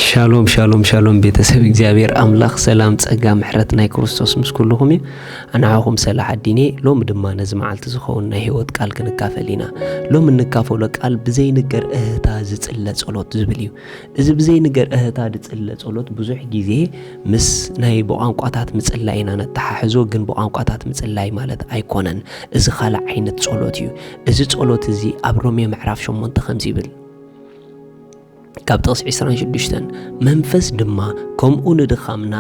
ሻሎም ሻሎም ሻሎም፣ ቤተሰብ እግዚኣብሔር ኣምላኽ፣ ሰላም፣ ጸጋ፣ ምሕረት ናይ ክርስቶስ ምስ ኩልኹም እዩ። ኣንዓኹም ሰላሕ ኣዲኔ። ሎሚ ድማ ነዚ መዓልቲ ዝኸውን ናይ ህይወት ቃል ክንካፈል ኢና። ሎሚ እንካፈሎ ቃል ብዘይንገር እህታ ዝጽለ ጸሎት ዝብል እዩ። እዚ ብዘይንገር እህታ ዝጽለ ጸሎት ብዙሕ ግዜ ምስ ናይ ብቋንቋታት ምጽላይ ኢና ነተሓሕዞ፣ ግን ብቋንቋታት ምጽላይ ማለት ኣይኮነን። እዚ ካልእ ዓይነት ጸሎት እዩ። እዚ ጸሎት እዚ ኣብ ሮሜ ምዕራፍ ሸሞንተ ከምዚ ይብል፣ ካብ ጥቕሲ ዕስራን ሽዱሽተን፣ መንፈስ ድማ ከምኡ ንድኻምና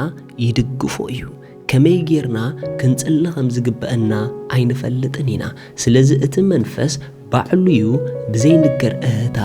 ይድግፎ እዩ። ከመይ ጌርና ክንጽሊ ከም ዝግበአና ኣይንፈልጥን ኢና። ስለዚ እቲ መንፈስ ባዕሉ እዩ ብዘይንገር እህታ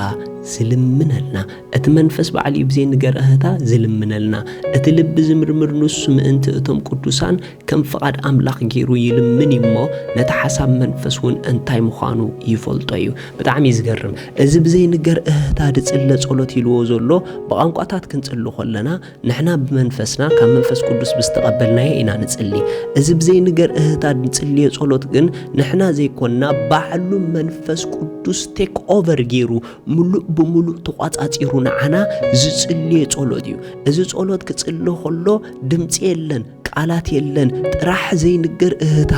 ዝልምነልና። እቲ መንፈስ ባዕሉ እዩ ብዘይንገር እህታ ዝልምነልና። እቲ ልቢ ዝምርምር ንሱ ምእንቲ እቶም ቅዱሳን ከም ፍቓድ ኣምላኽ ገይሩ ይልምን እዩ እሞ፣ ነቲ ሓሳብ መንፈስ እውን እንታይ ምዃኑ ይፈልጦ እዩ። ብጣዕሚ እዩ ዝገርም። እዚ ብዘይንገር እህታ ድጽለ ጸሎት ኢልዎ ዘሎ፣ ብቋንቋታት ክንጽሊ ከለና፣ ንሕና ብመንፈስና ካብ መንፈስ ቅዱስ ብዝተቐበልናዮ ኢና ንጽሊ። እዚ ብዘይንገር እህታ ንጽልዮ ጸሎት ግን፣ ንሕና ዘይኮንና፣ ባዕሉ መንፈስ ቅዱስ ቴክ ኦቨር ገይሩ፣ ምሉእ ብምሉእ ተቋጻጺሩ ንዓና ዝጽልዮ ጸሎት እዩ። እዚ ጸሎት ክጽሊ ከሎ፣ ድምጺ የለን፣ ቃላት የለን፣ ጥራሕ ዘይንገር እህታ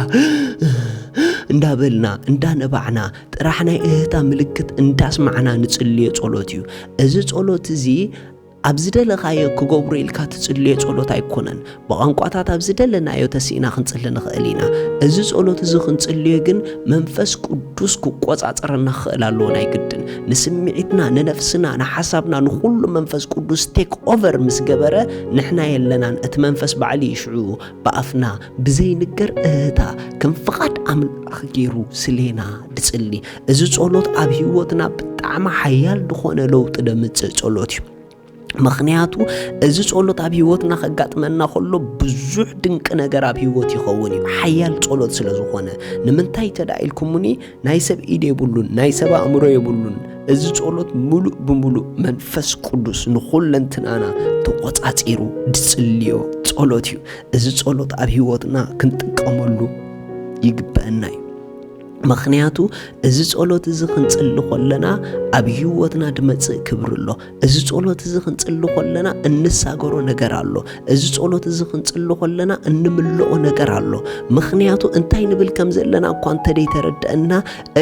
እንዳበልና፣ እንዳነባዕና፣ ጥራሕ ናይ እህታ ምልክት እንዳስማዕና ንጽልዮ ጸሎት እዩ። እዚ ጸሎት እዚ ኣብ ዝደለኻዮ ክገብሮ ኢልካ ትጽልዮ ጸሎት ኣይኮነን። ብቋንቋታት ኣብ ዝደለናዮ ተሲእና ክንጽሊ ንኽእል ኢና። እዚ ጸሎት እዚ ክንጽልዮ ግን መንፈስ ቅዱስ ክቆጻጸረና ክኽእል ኣለዎ ናይ ግድን። ንስምዒትና፣ ንነፍስና፣ ንሓሳብና፣ ንኹሉ መንፈስ ቅዱስ ቴክ ኦቨር ምስ ገበረ ንሕና የለናን። እቲ መንፈስ ባዕሉ እዩ ሽዑ ብኣፍና ብዘይንገር እህታ ከም ፍቓድ ኣምላኽ ገይሩ ስሌና ድጽሊ። እዚ ጸሎት ኣብ ህይወትና ብጣዕሚ ሓያል ዝኾነ ለውጢ ደምጽእ ጸሎት እዩ። ምኽንያቱ እዚ ጸሎት ኣብ ህይወትና ከጋጥመና ከሎ ብዙሕ ድንቂ ነገር ኣብ ህይወት ይኸውን እዩ፣ ሓያል ጸሎት ስለ ዝኾነ። ንምንታይ ተዳ ኢልኩምኒ፣ ናይ ሰብ ኢድ የብሉን፣ ናይ ሰብ ኣእምሮ የብሉን። እዚ ጸሎት ምሉእ ብምሉእ መንፈስ ቅዱስ ንኹለንትናና ተቖጻጺሩ ድጽልዮ ጸሎት እዩ። እዚ ጸሎት ኣብ ህይወትና ክንጥቀመሉ ይግበአና እዩ። ምኽንያቱ እዚ ጸሎት እዚ ክንጽሊ ከለና ኣብ ህይወትና ድመጽእ ክብሪ ኣሎ። እዚ ጸሎት እዚ ክንጽሊ ከለና እንሳገሮ ነገር ኣሎ። እዚ ጸሎት እዚ ክንጽሊ ከለና እንምልኦ ነገር ኣሎ። ምኽንያቱ እንታይ ንብል ከም ዘለና እኳ እንተደይተረድአና፣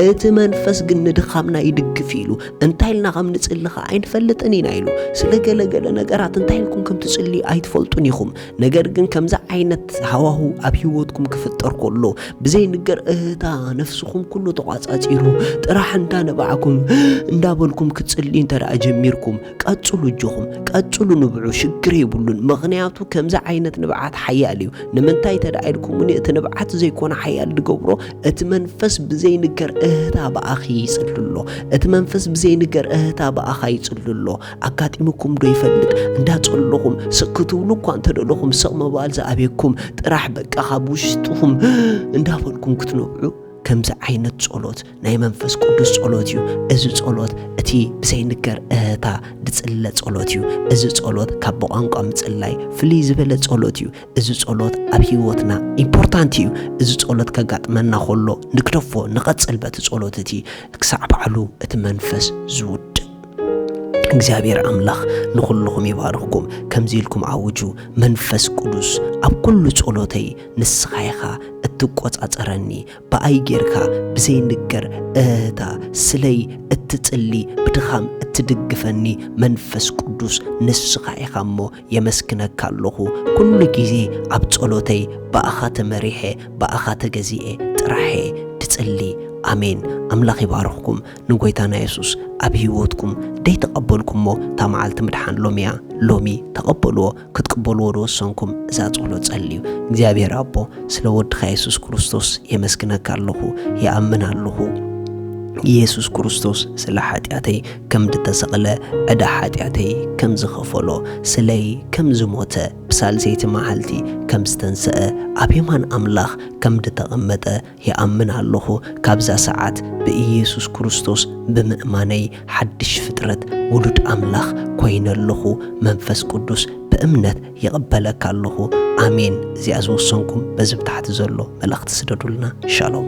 እቲ መንፈስ ግን ንድኻምና ይድግፍ ኢሉ። እንታይ ኢልና ከም ንጽሊ ኸዓ ኣይንፈልጥን ኢና ኢሉ። ስለ ገለ ገለ ነገራት እንታይ ኢልኩም ከም ትጽልዩ ኣይትፈልጡን ኢኹም። ነገር ግን ከምዚ ዓይነት ሃዋሁ ኣብ ህይወትኩም ክፍጠር ከሎ፣ ብዘይንገር እህታ ነፍስኹም ኩሉ ተቋጻጺሩ፣ ጥራሕ እንዳነባዕኩም እንዳበልኩም ክትጽልዩ እንተ ደኣ ጀሚርኩም፣ ቀጽሉ፣ እጆኹም ቀጽሉ፣ ንብዑ፣ ሽግር የብሉን። ምኽንያቱ ከምዚ ዓይነት ንብዓት ሓያል እዩ። ንምንታይ ተደኣ ኢልኩምኒ፣ እቲ ንብዓት ዘይኮነ ሓያል ዝገብሮ፣ እቲ መንፈስ ብዘይንገር እህታ ብኣኺ ይጽሊ ኣሎ። እቲ መንፈስ ብዘይንገር እህታ ብኣኻ ይጽሊ ኣሎ። ኣጋጢሙኩም ዶ ይፈልጥ? እንዳጸለኹም ስቕ ክትብሉ እኳ እንተደለኹም፣ ስቕ ምባል ዝኣብየኩም፣ ጥራሕ በቃ ካብ ውሽጥኹም እንዳበልኩም ክትነብዑ፣ ከምዚ ዓይነት ጸሎት ናይ መንፈስ ቅዱስ ጸሎት እዩ። እዚ ጸሎት እቲ ብዘይንገር እህታ ድጽለ ጸሎት እዩ። እዚ ጸሎት ካብ ብቋንቋ ምጽላይ ፍልይ ዝበለ ጸሎት እዩ። እዚ ጸሎት ኣብ ህይወትና ኢምፖርታንት እዩ። እዚ ጸሎት ከጋጥመና ከሎ ንግደፎ፣ ንቐጽል በቲ ጸሎት እቲ ክሳዕ ባዕሉ እቲ መንፈስ ዝውድእ። እግዚኣብሔር ኣምላኽ ንኹልኹም ይባርኽኩም። ከምዚ ኢልኩም ኣውጁ፣ መንፈስ ቅዱስ ኣብ ኩሉ ጸሎተይ ንስኻ ኢኻ እትቆጻጸረኒ፣ ብኣይ ጌርካ ብዘይንገር እህታ ስለይ እትጽሊ፣ ብድኻም እትድግፈኒ መንፈስ ቅዱስ ንስኻ ኢኻ እሞ የመስግነካ ኣለኹ። ኩሉ ግዜ ኣብ ጸሎተይ ብኣኻ ተመሪሐ፣ ብኣኻ ተገዚኤ ጥራሐ ድጽሊ። ኣሜን። ኣምላኽ ይባርኽኩም። ንጎይታና የሱስ ኣብ ህይወትኩም ደይተቐበልኩሞ፣ እታ መዓልቲ ምድሓን ሎሚ እያ። ሎሚ ተቐበልዎ። ክትቅበልዎ ዝወሰንኩም እዛ ጸሎት ጸልዩ። እግዚኣብሔር ኣቦ፣ ስለ ወድኻ የሱስ ክርስቶስ የመስግነካ ኣለኹ፣ ይኣምን ኣለኹ። የሱስ ክርስቶስ ስለ ሓጢኣተይ ከም ዝተሰቕለ፣ ዕዳ ሓጢኣተይ ከም ዝኸፈሎ፣ ስለይ ከም ዝሞተ፣ ብሳልሰይቲ መዓልቲ ከም ዝተንስአ፣ ኣብ የማን ኣምላኽ ከም ዝተቐመጠ ይኣምን ኣለኹ። ካብዛ ሰዓት ብኢየሱስ ክርስቶስ ብምእማነይ ሓድሽ ፍጥረት ውሉድ ኣምላኽ ኮይነ ኣለኹ። መንፈስ ቅዱስ ብእምነት ይቕበለካ ኣለኹ። ኣሜን። እዚኣ ዝወሰንኩም በዚ ብታሕቲ ዘሎ መልእኽቲ ስደዱልና። ሻሎም።